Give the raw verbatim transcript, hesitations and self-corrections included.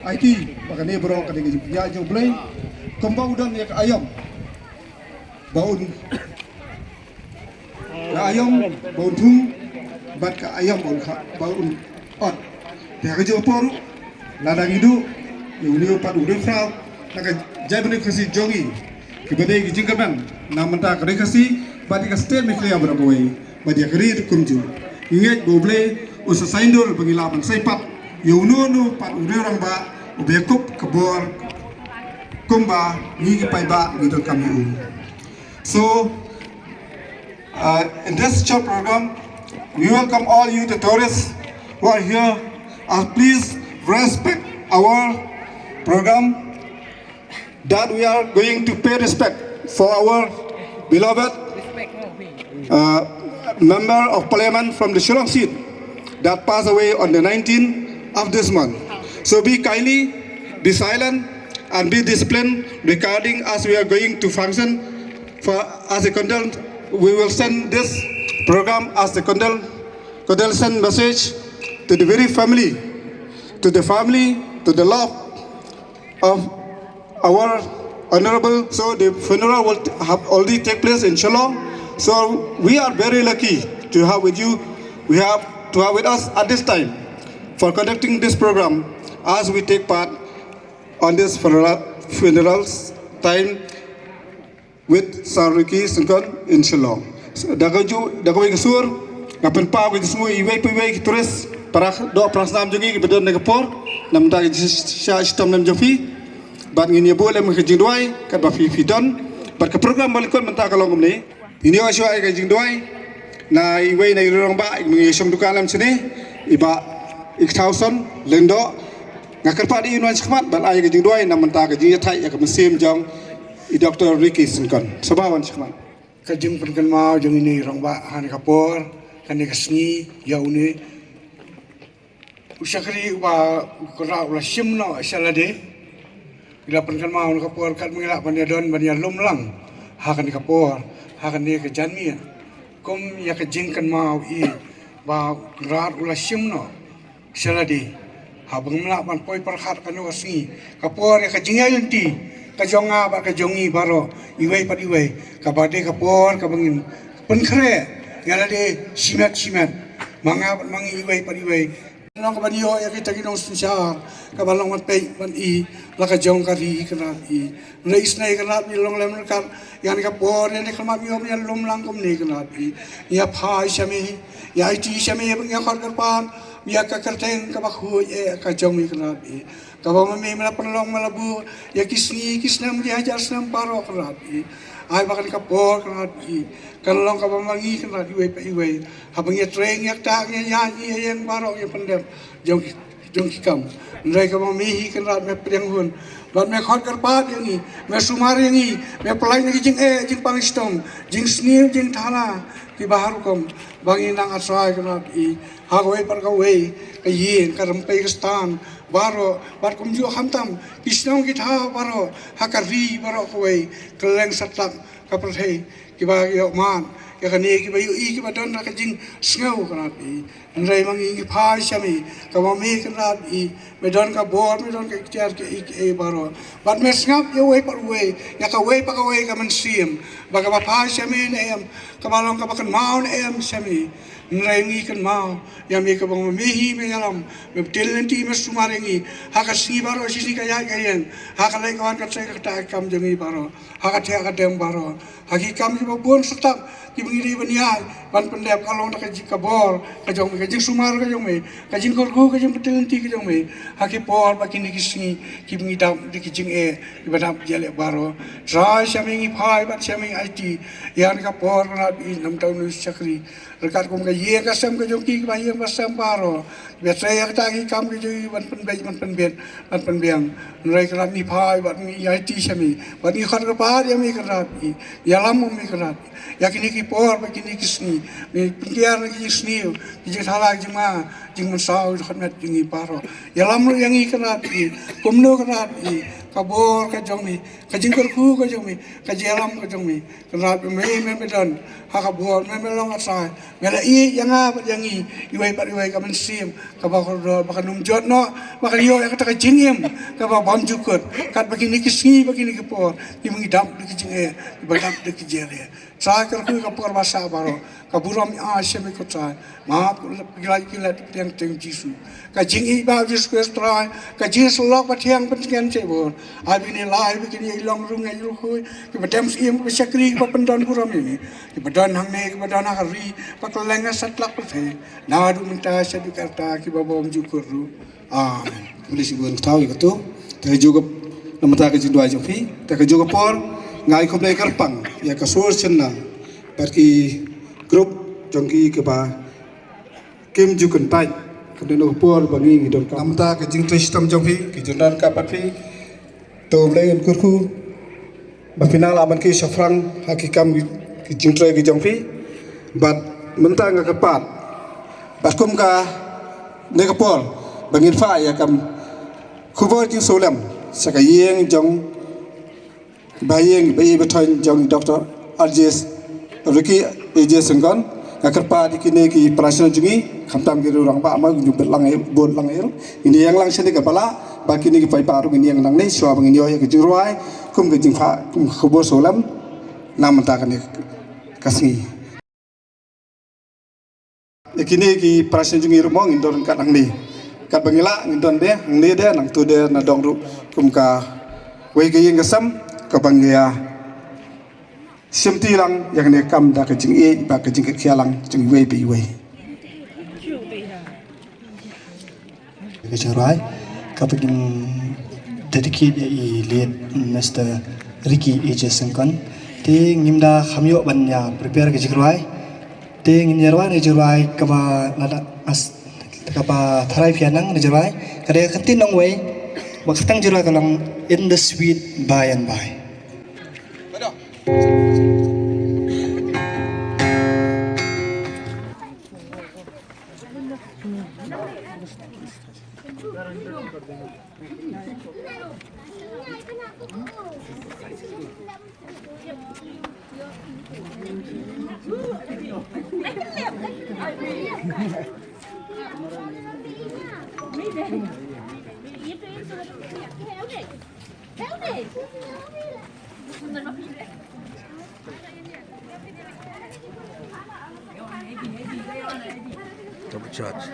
Aiti ba kane baroh ka dei ka jingpynïaid jong U Blei, kumba u don ïa ka aïom ba un, ka aïom ba un thung, bad ka aïom ba un kha, ba un ot. Te ha kajuh ka por ruh, lada ngi duh ïa une u pat u riewphraw na ka jaitbynriew Khasi jong ngi, kiba dei ki jingkyrmen na bynta ka ri Khasi bad ïa ka state Meghalaya baroh kawei, bad ïa ka ri ruh kumjuh. Ngi ngeit ba U Blei un sa saiñdur ba ngi lah ban saipat ïa uno uno pat u riewrangbah uba ïakup ka bor kumba ngi ki paidbah ngi donkam ïa u. So, uh, in this short program, we welcome all you, the tourists who are here. Uh, please respect our program, that we are going to pay respect for our beloved, uh, member of parliament from the Shillong seat that passed away on the nineteenth of this month. So be kindly, be silent, and be disciplined regarding as we are going to function for, as a condol-, we will send this program as the condol-, condolence message to the very family, to the family, to the love of our honorable. So the funeral will have already take place in Shillong. So we are very lucky to have with you, we have to have with us at this time for conducting this program as we take part on this funeral, funerals time with Sir Ricky Syngkon in Shillong. So, da ka ju, da kawei ka sur, nga pynpaw ka jingsngew ïa iwei pa iwei ki tourist, para doh para snam jong ngi kiba don ha ka por, na bynta ka jingshah shitom lem jong phi. Bad ngin ïa buh lem ka jingduwai katba phi phi don. Bad ka program ba lyngkot mynta ka long kumne. Ngin ïa shuwa ïa ka jingduwai na iwei na i rangbah, i shong dukan lem shane, i Bah Ikthaw Son Lyngdoh. Nga kyrpad ïa i un wan shakhmat ban ai ka jingduwai na bynta ka jingïatai ïa ka mynsiem jong i Doctor Ricky Syngkon. Sngewbha wan shakhmat. Ka jingpynkynmaw jong ine i rangbah ha kane ka por, kane ka sngi, ïa une u shakri uba u Kynrad u la shim noh sha lade. Ngi la pynkynmaw ha kane ka por katba ngi lah ban ïa don ban ïa lum lang ha kane ka por, ha kane ka janmiet. Kum ïa ka jingkynmaw i ba u Kynrad u la shim noh sha lade. Haba ngim lah ban poi pyrkhat kano ka sngi, ka por ïa ka jingïaid lynti ka jong nga bad ka jong ngi baroh, iwei pat iwei, kaba dei ka por kaba ngin pynkhreh ïa lade shimet shimet, ma nga bad ma ngi iwei pat iwei. Long kaba ïoh ïa kita ki nongsynshar, kaba long ban peit ban i la ka jong ka ri Kynrad i. Hynrei isynei Kynrad i, long lem ryngkat ïa kane ka por, ïa kane ka khmat ïoh ïa lum lang kumne Kynrad i. Ïa phai sha me, ïa aiti sha me, ïa khot kyrpad ïa ka kyrteng kaba khuid eh ka jong me Kynrad i. Kaba ma me me la pynlong me la buh ïa ki sngi ki snem ki hajar snem baroh Kynrad i. Ai ba kane ka por Kynrad i kan long kaba ma ngi Kynrad iwei pa iwei, haba ngi ïatrei ngi ïakta ngi ïa ngi ïa ïeng baroh ngi pyndep jong ki jong ki kam. Hynrei kaba ma me hi Kynrad me pdiang hun bad me khot kyrpad ïa ngi, me sumar ïa ngi, me pynlait na ki jingeh jingpang shitom, jingsniew jingthala kiba ha rukom ba ngi nang ïatrei Kynrad i. Ha kawei pat kawei ka ïing ka rympei ka stang baroh bad kumjuh khamtam ki shnong ki thaw baroh ha ka ri baroh kawei, kylleng satlak ka pyrthei, kiba ïoh mad ïa kane, kiba ïohi kiba don ha ka jingsngew Kynrad i. Hynrei ma ngi ngi phai sha me, kaba ma me Kynrad i me don ka bor, me don ka iktiar kiei kiei baroh. Bad me sngap ïa uwei pa uwei, ïa kawei pa kawei ka mynsiem, ba kaba phai sha me ne em, kaba long kaba kynmaw ne em sha me. Hynrei ngi kynmaw ïa me kaba ma me hi me ïalam, me pyntil lynti me sumar ïa ngi ha ka sngi baroh, shi sngi ka ïaid ka ïeng, ha ka leit ka wan ka trei ka ktah ka kam jong ngi baroh, ha ka thiah ka dem baroh, ha ki kam kiba bun satlak kiba ngi dei ban ïaid ban pyndep, ka long da ka jingbor ka jong me, ka jingsumar ka jong me, ka jingkyrkhu ka jingpyntil lynti ka jong me ha ki por bad kine ki sngi kiba ngi dap da ki jingeh kiba dap ïaleh baroh. Trai sha me ngi phai bad sha me ngi aiti ïa kane ka por Kynrad i, namar uta une u shakri ryngkat kum ka ïing ka sem ka jong ki, kiba ïing ba sem baroh, kiba trei ïa kata ki kam ka jong ki ban pynbeit ban pynbeit ban pynbiang. Hynrei Kynrad ngi phai bad ngi aiti sha me bad ngi khot kyrpad ïa me Kynrad i, ïalam ma me Kynrad ïa kine ki por bad kine ki sngi. Me pynkiar na ki jingsniew, ki jingthala, ki jingma jingmynsaw, ki khot met jong ngi baroh. Ïalam ruh ïa ngi Kynrad i, kumno Kynrad i Ka bor ka jong me, ka jingkyrkhu ka jong me, ka jingïalam ka jong me. Kynrad me, me, me don ha ka bor, me, me long asai. Me la ïeit ïa nga bad ïa ngi, iwei bad iwei, ka mynsiem kaba kordor, ba kan ym jot noh, ba kan ïoh ïa kata ka jingim kaba bymjukut. Katba kine ki sngi, ba kine ki por, kiba ngi dap da ki jingeh, kiba dap da ki jingeh. Sa kyrkhu ka por ba sah baroh, ka burom ïa sha me ko Trai. Map ki la ki la tiang tiang Jisu. Ka jingïeit ba Jisu Khrist Trai, ka jingïasyllok ba thiang pyntngen shibun. Ai ba kine lai ba kine i long rung ngai rung hui, kiba dem syiem, kiba shakri, kiba pyndon burom ïa me. Kiba don hangne, kiba don ha ka ri, ba kylleng ha satlak pyrthei. Naduh mynta shaduh katta, kiba bymjukut ruh. Amen. Khublei shibun, thaw ïa katu. Te ka juh ka, namar ka jingduwai jong phi, te ka juh ka por, nga ai khublei kyrpang ïa ka sur shynna bad ki group jong ki kiba kim ju kyntait. Ka dei ka por ba ngi ngi donkam. Namar ka jingtrei shitom jong phi, ki jingdonkam bad phi. To Blei un kyrkhu ba phi nang lah ban ki shaphrang ha ki kam ki, ki jingtrei ki jong phi. Bad mynta nga kyrpad, bad kum kane ka por ba ngin phah ïa ka khubor jingsngewlem sha ka ïing jong, ba ïing ba ïeit ba thoiñ jong Doctor R J S, Ricky A J Syngkon. Nga kyrpad ïa kine ki para shnong jong ngi, khamtam ki rangbah ma, ngi bud lang ïa, bud lang ïa. Ngin ïeng lang shane kaba lah, ba kine ki paidbah ruh ngin ïeng nangne shuwa ba ngin ïoh ïa ka jingrwai kum ka jingphah, kum ka khubor sngewlem namar kane ka sngi. Ïa kine ki para shnong jong ngi ruh mo ngin don ryngkat hangne. Katba ngi lah ngin don de hangne de, nangtu de na dong ruh kum kawei ka ïing ka sem kaba ngi ïa shimti lang ïa kane ka kam da ka jingïeit bad ka jingkitkhlieh lang jong iwei pa iwei. Ka jingrwai kaba ngin dedicate ïa i late Mister Ricky A J Syngkon. Te ngim da kham ïoh ban ïa prepare ka jingrwai. Te ngin ïa rwai ka jingrwai kaba lada as, kaba tharai phi ïa nang ka jingrwai. Ka dei ka ktien nongwei, ba ka kyrteng jingrwai ka long In the Sweet By and By. Double charge.